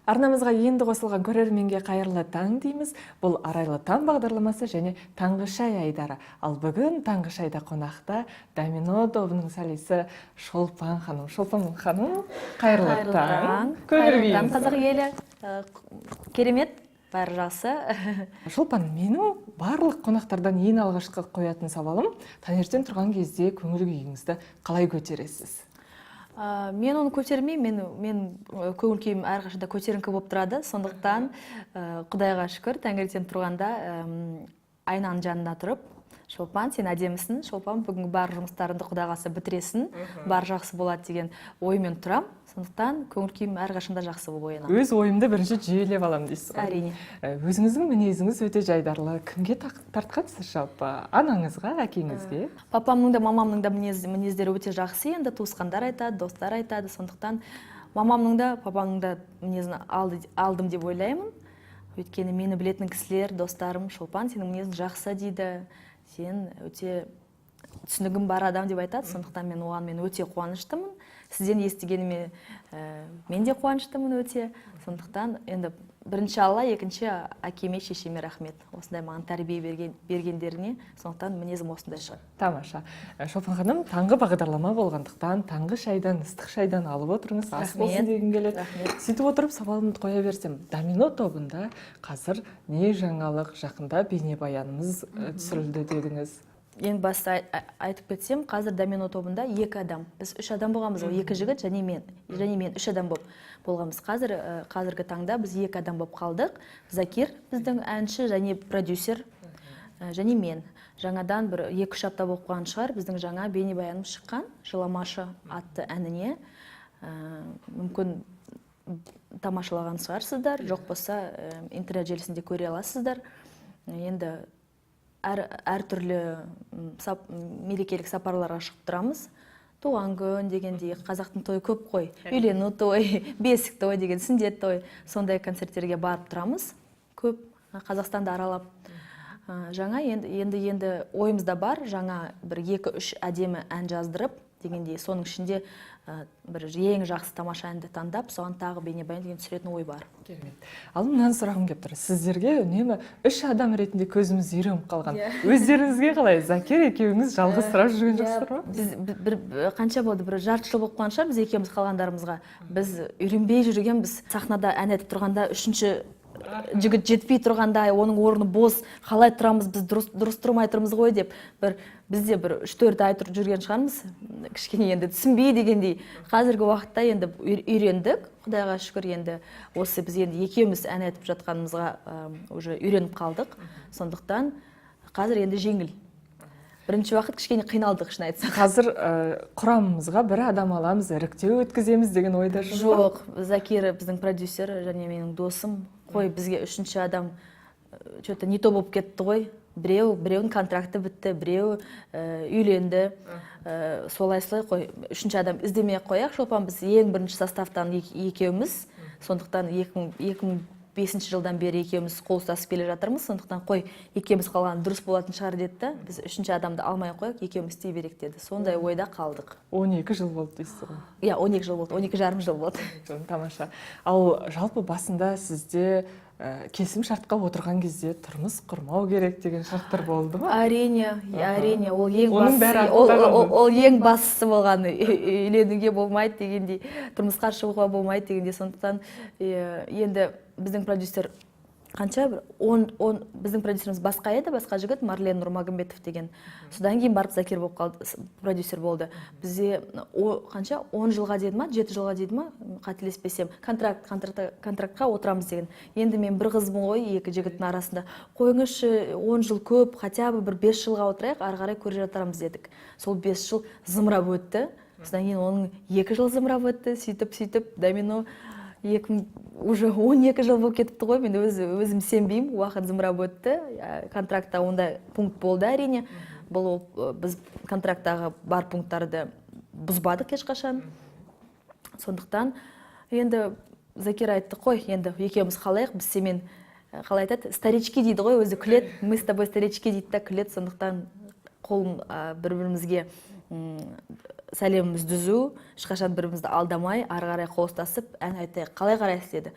Арнамызға енді қосылған көрерменге қайырлы таң дейміз. Бұл «Арайлы таң» бағдарламасы және «Таңғы шай» айдары. Ал бүгін таңғы шайда қонақта «Домино» тобының солисі Шолпан ханым. Шолпан ханым, қайырлы Қайырлы таң. таң. Көңіл Қайырлы таң, күйіңіз қазақ қалай? елі. Керемет, бәрі жақсы. Шолпан, менің барлық қонақтардан ең алғашқы қоятын сауалым: таңертең тұрған кезде көңіл күйіңізді қалай көтересіз? Мен оны көтермеймін. Мен көңіл күйім әрқашанда көтеріңкі болып тұрады. Сондықтан құдайға шүкір, таңертең тұрғанда айнаның жанында тұрып: «Шолпан, сен әдемісің, Шолпан, бүгінгі бар жұмыстарыңды, құдай қаласа, бітіресің, бәрі жақсы болады» деген оймен тұрам. Сондықтан көңіл күйім әрқашанда жақсы болып оянамын. Өз ойымды бірінші жүйелеп аламын дейсіз ғой. Әрине. Өзіңіздің мінезіңіз өте жайдарлы. Кімге тартқансыз жалпы? Анаңызға, әкеңізге? Папамның да, мамамның да мінездері өте жақсы. Енді туысқандар айтады, достар айтады. Сондықтан мамамның да, папамның да мінезін алдым деп ойлаймын. Өйткені мені білетін кісілер, достарым: «Шолпан, сенің мінезің жақсы», – дейді, «сен өте түсінігің бар адам» деп айтады. Сондықтан мен оған мен өте қуаныштымын. Сізден естігеніме мен де қуаныштымын өте. Сондықтан енді бірінші Алла, екінші әкеме, шешеме рахмет осындай маған тәрбие бергендеріне. Сондықтан мінезім осындай шығар. Тамаша. Шолпан ханым, таңғы бағдарлама болғандықтан, таңғы шайдан, ыстық шайдан алып отырыңыз, ас болсын Рахмет. дегім келеді. Рахмет. Сөйтіп отырып, сауалымды қоя берсем, «Домино» тобында қазір не жаңалық? Жақында бейнебаянымыз түсірілді дедіңіз. Ең басты айтып кетсем, қазір «Домино» тобында екі адам. Біз үш адам болғанбыз ғой, екі жігіт және мен, үш адам болып болғанбыз. Қазір қазіргі таңда біз екі адам болып қалдық. Закир, біздің әнші және продюсер, және мен. Жаңадан бір 2-3 апта болып қалған шығар, біздің жаңа бейнебаянымыз шыққан «Жыламашы» атты әніне. Мүмкін, тамашалаған шығарсыздар, жоқ болса, интернет желісінде көре аласыздар. Енді әртүрлі мерекелік сапарларға шығып тұрамыз. Туған күн дегендей, қазақтың тойы көп қой, үйлену той, бесік той деген, сүндет той, сондай концерттерге барып тұрамыз көп, Қазақстанды аралап. Жаңа енді ойымызда бар жаңа бір екі үш әдемі ән жаздырып дегендей, соның ішінде бір ең жақсы тамаша әнді таңдап, соған тағы бейнебаян деген түсіретін ой бар. Керемет. Ал мынаны сұрағым келіп тұр: сіздерге үнемі үш адам ретінде көзіміз үйреніп қалған. Өздеріңізге қалай? Закир екеуіңіз жалғызсырап жүрген жоқсыздар ма? Біз бір қанша болды, бір жарты жыл болып қалған шығар біз екеуміз қалғандарымызға. Біз үйренбей жүргенбіз. Сахнада ән айтып тұрғанда үшінші жігіт жетпей тұрғанда, оның орны бос, қалай тұрамыз біз, дұрыс тұрмай тұрмыз ғой деп, бір бізде бір 3-4 ай тұрып жүрген шығармыз кішкене енді түсінбей дегендей. Қазіргі уақытта енді үйрендік, құдайға шүкір. Енді осы біз енді екеуміз ән айтып жатқанымызға уже үйреніп қалдық. Сондықтан қазір енді жеңіл. Бірінші уақыт кішкене қиналдық, шын айтсақ. Қазір құрамымызға бір адам аламыз, іріктеу өткіземіз деген ойда жоқ па? Жоқ. Закир, біздің продюсер және менің досым қой, бізге үшінші адам че-то не то болып кетті ғой. Біреуінің контракты бітті, біреу үйленді, солай солай қой, үшінші адам іздемей ақ қояйық. Шолпан, біз ең бірінші составтан екеуміз. Сондықтан 2005 жылдан бері екеуміз қол ұстасып келе жатырмыз. Сондықтан қой, екеуміз қалған дұрыс болатын шығар деді да, біз үшінші адамды алмай ақ қояйық, екеуміз істей берейік деді. Сондай ойда қалдық. 12 жыл болды дейсіз ғой. Иә, 12 жыл болды, 12,5 жыл болды. Тамаша. Ал жалпы басында сізде келісім шартқа отырған кезде тұрмыс құрмау керек деген шарттар болды ма? Әрине, әрине, ол ең Оның бастысы. бәрі Ол, артта ол, қалды. ол ең бастысы болған. Үйленуге болмайды дегендей, тұрмысқа шығуға болмайды дегендей. Сондықтан енді біздің продюсер қанша бір он, біздің продюсеріміз басқа еді, басқа жігіт, Марлен Нұрмагомбетов деген. Содан кейін барып Закир болып қалды, продюсер болды. Бізде қанша, 10 жылға деді ма, 7 жылға деді ма, қателеспесем, контрактқа отырамыз деген. Енді мен бір қызбын ғой екі жігіттің арасында. «Қойыңызшы, 10 жыл көп, хотя бы бір 5 жылға отырайық, ары қарай көре жатармыз», – дедік. Сол 5 жыл зымырап өтті. Содан кейін оның 2 жыл зымырап өтті. Сөйтіп сөйтіп «Домино» екі мың уже 12 жыл болып кетіпті ғой. Мен өзім сенбеймін, уақыт зымырап өтті. Контрактта ондай пункт болды, әрине. Бұл біз контракттағы бар пункттарды бұзбадық ешқашан. Сондықтан енді Закир айтты: «Қой, енді екеуміз қалайық, біз сенімен қалай айтады, старички дейді ғой, өзі күледі, мы с тобой старички дейді да күледі. Сондықтан қолын бір бірімізге сәлеміміз түзу, ешқашан бір бірімізді алдамай, ары қарай қол ұстасып ән айтайық, қалай қарайсыз?» – деді.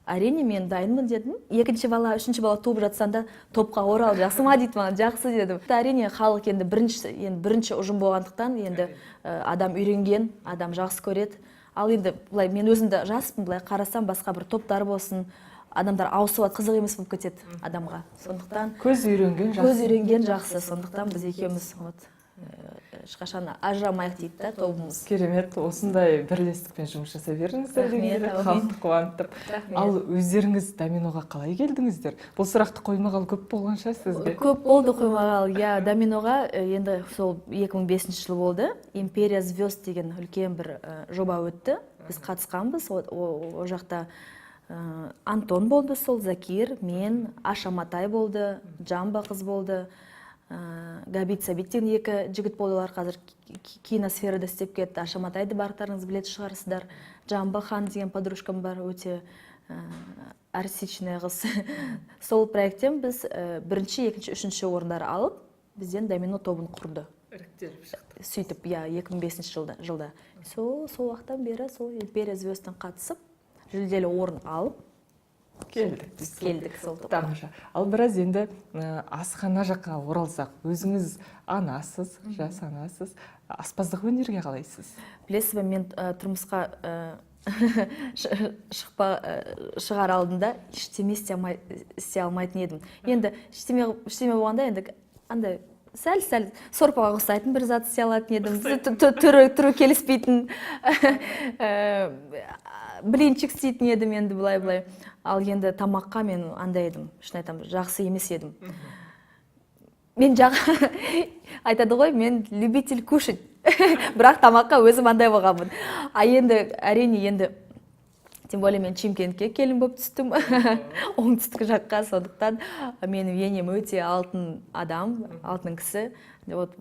Әрине, мен дайынмын дедім. Екінші бала, үшінші бала туып жатсаң да, топқа орал, жақсы ма дейді маған. Жақсы дедім. Әрине, халық енді бірінші ұжым болғандықтан, енді адам үйренген, адам жақсы көреді. Ал енді былай, мен өзім де жаспын, былай қарасам, басқа бір топтар болсын, адамдар ауысып, қызық емес болып кетеді адамға. Сондықтан Көз үйренген жақсы. Көз үйренген жақсы. Сондықтан біз екеуміз вот ешқашан ажырамайық дейді да тобымыз. Керемет, осындай бірлестікпен жұмыс жасай беріңіздер Рахмет, деген, әумин. халықты қуантып. Рахмет. Ал өздеріңіз Доминоға қалай келдіңіздер? Бұл сұрақты қоймағалы көп болған шығар сізге. Көп болды қоймағалы, иә. Доминоға енді сол 2005 жыл болды, «Империя звезд» деген үлкен бір жоба өтті, біз қатысқанбыз. О жақта Антон болды, сол Закир, мен, Аша Матай болды, Джамба қыз болды, Габит, Сабит деген екі жігіт болды. Олар қазір киносферада істеп кетті. Аша Матайды барлықтарыңыз білетін шығарсыздар. Джамба хан деген подружкам бар, өте артистичный қыз. Сол проекттен біз бірінші, екінші, үшінші орындар алып, бізден Домино тобын құрды. Іріктеліп шықты. Сөйтіп, иә, 2005 жылда сол уақыттан бері сол «Империя звезд» тан қатысып, жүлделі орын алып келдік дейсіз ғой. Келдік сол топқа. Тамаша. Ал біраз енді асхана жаққа оралсақ, өзіңіз анасыз, жас анасыз, аспаздық өнерге қалайсыз? Білесіз бе, мен тұрмысқа шығар алдында ештеме істей алмайтын едім. Енді ештеме болғанда, енді андай сәл сәл сорпаға ұқсайтын бір зат істей алатын едім. Түрі келіспейтін блинчик істейтін едім енді былай былай. Ал енді тамаққа мен андай едім, шын айтамын, жақсы емес едім. Мен жақ айтады ғой, мен любитель кушать, бірақ тамаққа өзім андай болғанмын. А енді, әрине, енді тем более мен Шымкентке келін болып түстім, оңтүстік жаққа. Сондықтан менің енем өте алтын адам, алтын кісі. Вот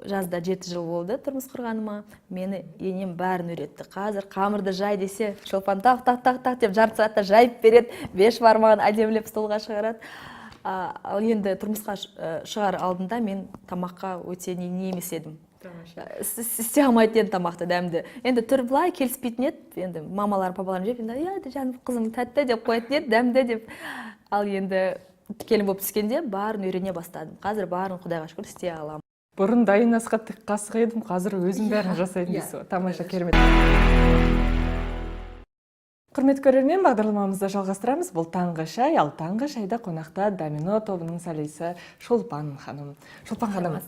жазда 7 жыл болды тұрмыс құрғаныма. Мені енем бәрін үйретті. Қазір қамырды жай десе, Шолпан тақ тақ тақ тақ деп жарты сағатта жайып береді, беш бармағын әдемілеп столға шығарады. Ал енді тұрмысқа шығар алдында мен тамаққа өте не емес едім. Істей алмайтын едім тамақты дәмді. Енді түрі былай келіспейтін еді. Енді мамаларым, папаларым жеп, енді иә, жаным, қызым, тәтті деп қоятын еді, дәмді деп. Ал енді келін болып түскенде барын үйрене бастадым. Қазір барын, құдайға шүкір, істей аламын. Бұрын дайын асқа тік қасық едім, қазір өзім бәрін жасайтын Иә. дейсіз ғой. Тамаша, керемет. Құрметті көрермен, бағдарламамызды жалғастырамыз. Бұл «Таңғы шай», ал «Таңғы шайда» қонақта Домино тобының солисі Шолпан ханым. Шолпан ханым,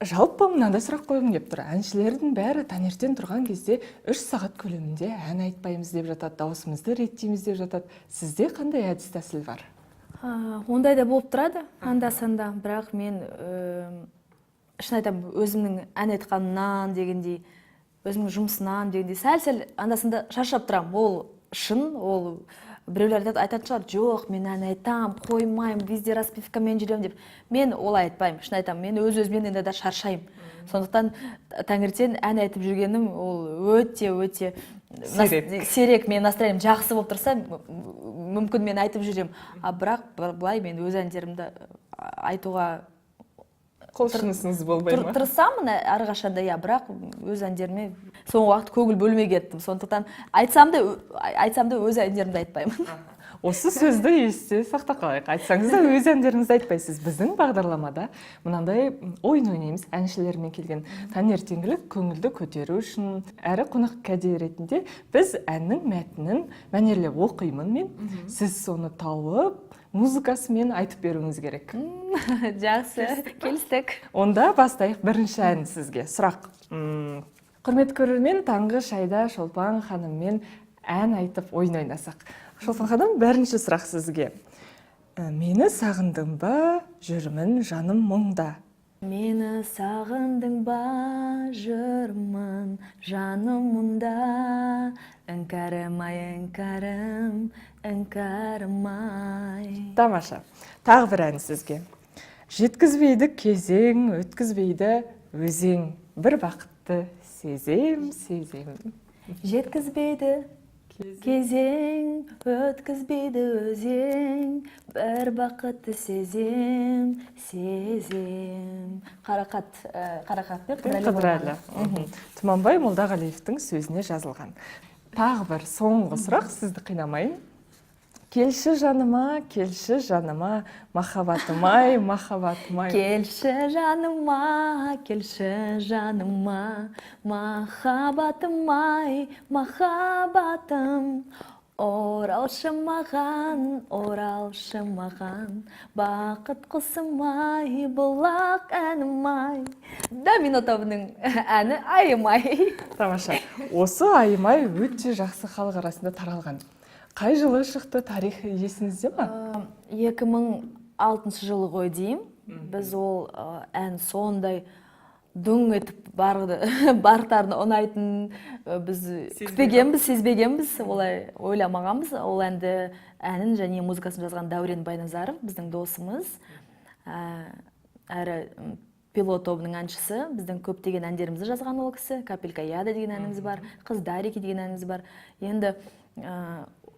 жалпы мынандай сұрақ қойғым келіп тұр. Әншілердің бәрі таңертең тұрған кезде 3 сағат көлемінде ән айтпаймыз деп жатады, дауысымызды реттейміз деп жатады. Сізде қандай әдіс тәсіл бар? Ондай да болып тұрады анда санда, бірақ мен шын айтамын, өзімнің ән айтқанымнан дегендей, өзімнің жұмысынан дегендей, сәл сәл анда санда шаршап тұрамын. Ол шын, ол біреулер айтады, айтатын шығар: «Жоқ, мен ән айтамын, қоймаймын, везде распевкамен жүремін» деп. Мен олай айтпаймын, шын айтамын. Мен өз өзімнен иногда шаршаймын. Сондықтан таңертең ән айтып жүргенім ол өте өте сирек. Сирек. Менің настроением жақсы болып тұрса, мүмкін, мен айтып жүремін. А бірақ былай мен өз әндерімді айтуға құлшынысыңыз болмай ма? Тырысамын әрқашанда, иә, бірақ өз әндеріме соңғы уақыт көңіл бөлмей кеттім. Сондықтан айтсам да өз әндерімді айтпаймын. Осы сөзді есте сақтап қалайық: айтсаңыз да, өз әндеріңізді айтпайсыз. Біздің бағдарламада мынандай ойын ойнаймыз әншілермен келген таңертеңгілік көңілді көтеру үшін, әрі қонақ кәде ретінде біз әннің мәтінін мәнерлеп оқимын мен, сіз соны тауып, музыкасымен айтып беруіңіз керек. Жақсы, келістік. Онда бастайық. Бірінші ән сізге сұрақ. Құрметті көрермен, «Таңғы шайда» Шолпан ханыммен ән айтып ойын ойнасақ. Шолпан ханым, бірінші сұрақ сізге. Мені сағындың ба, жүрмін жаным мұңда. Мені сағындың ба, жүрмін жаным мұнда, іңкәрім ай, іңкәрім, іңкәрім ай. Тамаша. Тағы бір ән сізге. Жеткізбейді кезең, өткізбейді өзең, бір бақытты сезем, сезем. Жеткізбейді кезең, өткізбейді өзең, бір бақытты сезем, сезем. Қарақат, Қарақат пен Қыдырәлі. Қыдырәлі. Тұманбай Молдағалиевтің сөзіне жазылған. Тағы бір соңғы сұрақ, сізді қинамайын. Келші жаныма, келші жаныма, махаббатым ай, махаббатым ай. Келші жаныма, келші жаныма, махаббатым ай, махаббатым. Оралшы маған, оралшы маған, бақыт құсым ай, бұлақ әнім ай. Домино тобының әні «Айым ай». Тамаша. Осы «Айым ай» өте жақсы халық арасында таралған. Қай жылы шықты, тарих есіңізде ма? 2006 жылы ғой деймін. Біз ол ән сондай дүң етіп барды, барлықтарына ұнайтын біз күтпегенбіз, сезбегенбіз, олай ойламағанбыз. Ол әнді, әнін және музыкасын жазған Дәурен Байназаров, біздің досымыз, әрі «Пилот» тобының әншісі, біздің көптеген әндерімізді жазған ол кісі. «Капелька яда» деген әніміз бар, «Қыздарики» деген әніміз бар. Енді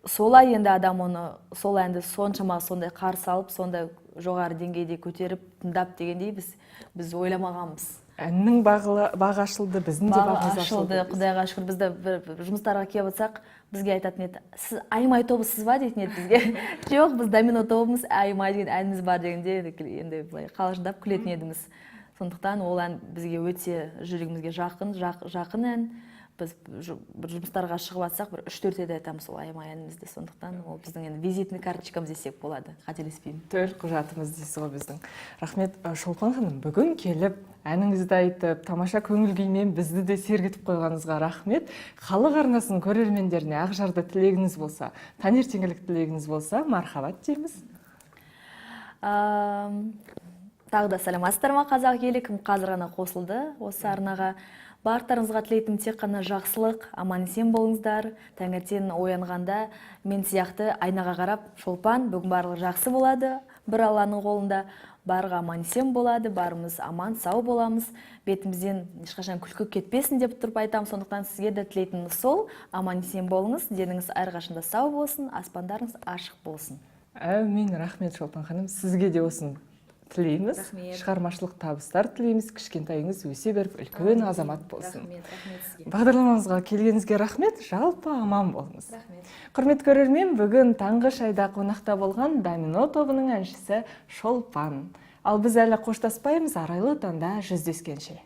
солай енді адам оны, сол әнді соншама сондай қарсы алып, сондай жоғары деңгейде көтеріп тыңдап дегендей, біз ойламағанбыз. Әннің бағы ашылды, біздің де бағы бағымыз ашылды. Ашылды. Құдайға шүкір. Бізді бір жұмыстарға келіп жатсақ, бізге айтатын еді: «Сіз Айым-Ай тобысыз ба?» — дейтін еді бізге. «Жоқ, біз Домино тобымыз, Айым-Ай деген әніміз бар», — дегенде енді былай қалжыңдап күлетін едіміз. Сондықтан ол ән бізге өте жүрегімізге жақын, жақын ән. Біз бір жұмыстарға шығып жатсақ, бір үш төрт рет айтамыз сол «Айым-Ай» әнімізді. Сондықтан ол біздің енді визитный карточкамыз десек болады, қателеспеймін. Төл құжатымыз дейсіз ғой біздің. Рахмет, Шолпан ханым, бүгін келіп, әніңізді айтып, тамаша көңіл күймен бізді де сергітіп қойғаныңызға рахмет. Халық арнасының көрермендеріне ақжарды тілегіңіз болса, таңертеңгілік тілегіңіз болса, мархабат дейміз. Тағы да саламатсыздар ма, қазақ елі! Кім қазір ғана қосылды осы арнаға, барлықтарыңызға тілейтінім тек қана жақсылық, аман есен болыңыздар. Таңертең оянғанда мен сияқты айнаға қарап: «Шолпан, бүгін барлығы жақсы болады, бір Алланың қолында, барлығы аман есен болады, барымыз аман сау боламыз, бетімізден ешқашан күлкі кетпесін», — деп тұрып айтамын. Сондықтан сізге де тілейтініміз сол: аман есен болыңыз, деніңіз әрқашанда сау болсын, аспандарыңыз ашық болсын. Әумин, рахмет, Шолпан ханым, сізге де осыны тілейміз. Рахмет. Шығармашылық табыстар тілейміз, кішкентайыңыз өсе беріп үлкен азамат болсын. Рахмет, рахмет сізге. Бағдарламамызға келгеніңізге рахмет, жалпы аман болыңыз. Рахмет. Құрметті көрермен, бүгін таңғы шайда қонақта болған Домино тобының әншісі Шолпан. Ал біз әлі қоштаспаймыз, арайлы таңда жүздескенше.